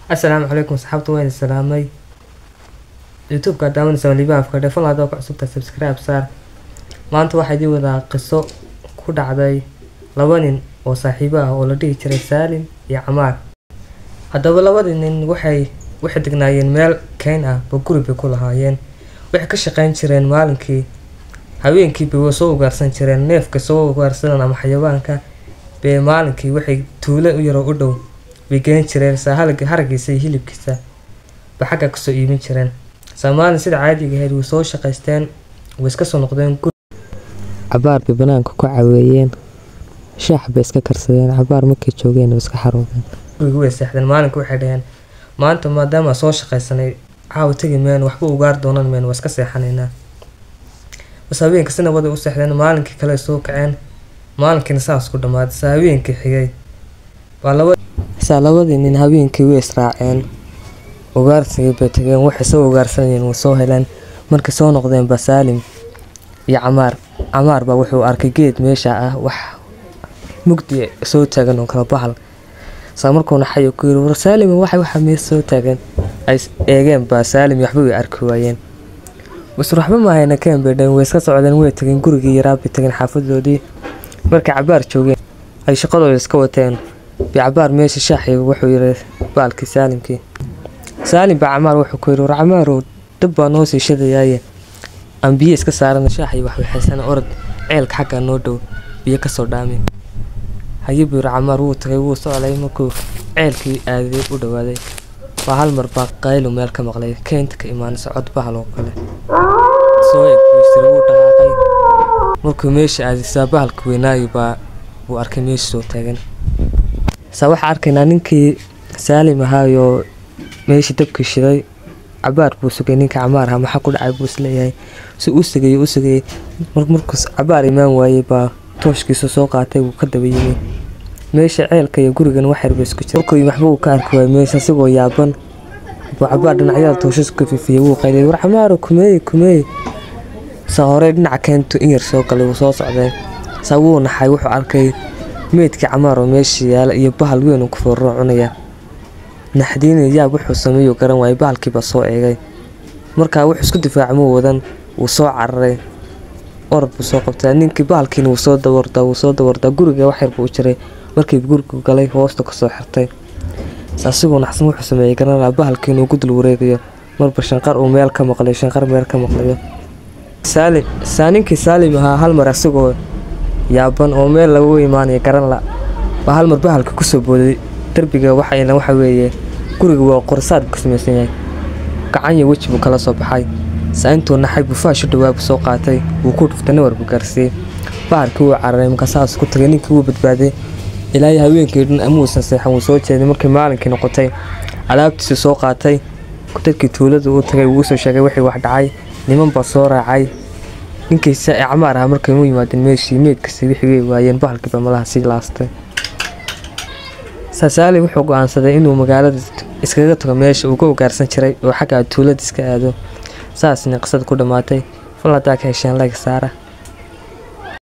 Assalaamu calaykum asxaabta, waan salaamay. YouTube-ka daawanaysa Liibaan Afkadhe. Fadlan haddaad ku cusubtahay, subscribe saar. Maanta waxaa idiin wadaa qiso ku dhacday laba nin oo saaxiibo ah oo la dhihi jiray Saalim iyo Camaar. Haddaba labadii nin waxay degnaayeen meel keyn ah ba, guri bay ku lahaayeen. Waxay ka shaqayn jireen maalinkii, habeenkii bay way soo ugaarsan jireen. Neefka soo ugaarsadaan ama xayawaanka bay maalinkii waxay tuulo u yaroo u dhow bay geen jireen, saa haragiisa iyo hilibkiisa ba xagga kasoo iibin jireen. Saa maalin sida caadiga ahayd way soo shaqaysteen, way iska soo noqdeen guri. Cabaar bay banaanka ku caweeyeen, shaax bay iska karsadeen. Cabaar markay joogeen way iska xaroodeen. Guriga way seexdeen. Maalinka waxay dhaheen, maanta maadaama soo shaqaysanay, caawa tegi meen, waxba ugaar doonan meen, waa iska seexanaynaa. Bas habeenka si nabad ay u seexdeen. Maalinkii kale soo kaceen, maalinkiina saas ku dhammaaday. Saa habeenkii xigay baa laba Saa labadii nin habeenkii way israaceen, ugaarsigii bay tageen. Waxay soo ugaarsanayeen way soo heleen. Markay soo noqdeen ba Saalim iyo Camaar, Camaar baa wuxuu arkay geed meesha ah wax mugdi soo taagan oo kala bahal. Saa markuu naxay ku yiri, war Saalim, waxa meesha soo taagan? Ay eegeen baa Saalim waxba way arki waayeen. Bas waxba ma hayna keen bay dhaheen. Way iska socdeen, way tageen gurigii yaraa bay tageen, xaafadoodii. Markay cabaar joogeen ay shaqadooda iska wateen bay cabaar meesha shaaxi wuxuu yiri baalkii Saalimkii. Saalim baa Camaar wuxuu ku yiri, war Camaarow, dab baa noo sii shidayaaye, aan biyo iska saarana shaaxi wax waxaysana, orod ceelka xagga noo dhow biyo kasoo dhaami. Haye buu yiri Camaar. Wuu tagay, wuu socday. Markuu ceelkii aaday u dhawaaday waa hal mar baa qaylu meel ka maqlay keynta ka imaanaysa, cod bahal oo kale. Soo eg buu yiri. Wuu dhaqaaqay. Markuu meesha aaday saa bahalka weynaayo baa buu arkay meesha soo taagan. Saa waxaa arkaynaa ninkii Saalim ahaayoo meeshii dabkii shiday. Cabaar buu sugay ninka Camaar ahaa. Maxaa ku dhacay buu isleeyahay. Si u sugayay u sugayay, markuu cabaar imaan waayey baa tooshkiisa soo qaatay, wuu ka daba yimi meesha. Ceelka iyo gurigan wax yar bay isku jira. Markuu yimi waxba uu ka arki waayey meesha. Isagoo yaaban buu cabaar dhinacyada tooshas ku fifiyey. Wuu qayliyay, war Camaaro, kumeey kumeey? Saa horey dhinaca keentu in yar soo galay, wuu soo socday. Saa wuu naxay. Wuxuu arkay meydkii Camaar oo meesha yaala iyo bahal weyn oo ku fooraro cunaya. Naxdiin yaab, wuxuu sameeyuu garan waayey. Bahalkii baa soo eegay. Markaa wuxuu isku difaacay muu wadan, wuu soo cararay, orod buu soo qabtaa ninkii. Bahalkiina wuu soo dawardaa, wuu soo dawardaa. Guriga wax yar buu u jiray. Markii gurigu galay hoosta kasoo xirtay. Asigoo naxsan, wuxuu sameeyey garanaa, bahalkiina uu ku dul wareegayo, marba shanqar uu meel ka maqlayo, shanqar meel ka maqlayo. Saalim saa ninkii Saalim ahaa hal mar asagoo yaaban oo meel lagu imaanayo garan la baa hal mar bahalka kusoo booday darbiga. Waxayna waxa weeye guriga waa qorsaar buu ka samaysan yahay. Gacan iyo weji buu kala soo baxay. Saa intuu naxay buu faash u dhawaa buu soo qaatay, wuu ku dhuftay, nawar buu gaarsiiyey. Bahalkii wuu cararay. Markaa saas ku tagay ninkii wuu badbaaday. Ilaa iyo habeenkii dhan amuusan seexan, wuu soo jeeday. Markii maalinkii noqotay alaabtiisuu soo qaatay, dadkii tuulada uu tagay, wuu soo sheegay wixii wax dhacay. Niman baa soo raacay ninkii Camaar ahaa. Markay u yimaadeen meeshii meydkasi wixii way waayeen, bahalkii baa malaha sii laastay. Saasaali wuxuu go'aansaday inuu magaalada iskaga tago, meesha uu ka ugaarsan jiray, oo xagga tuulada iska aado. Saasna qisada ku dhammaatay. Fal haddaa ka hesheen, like saara.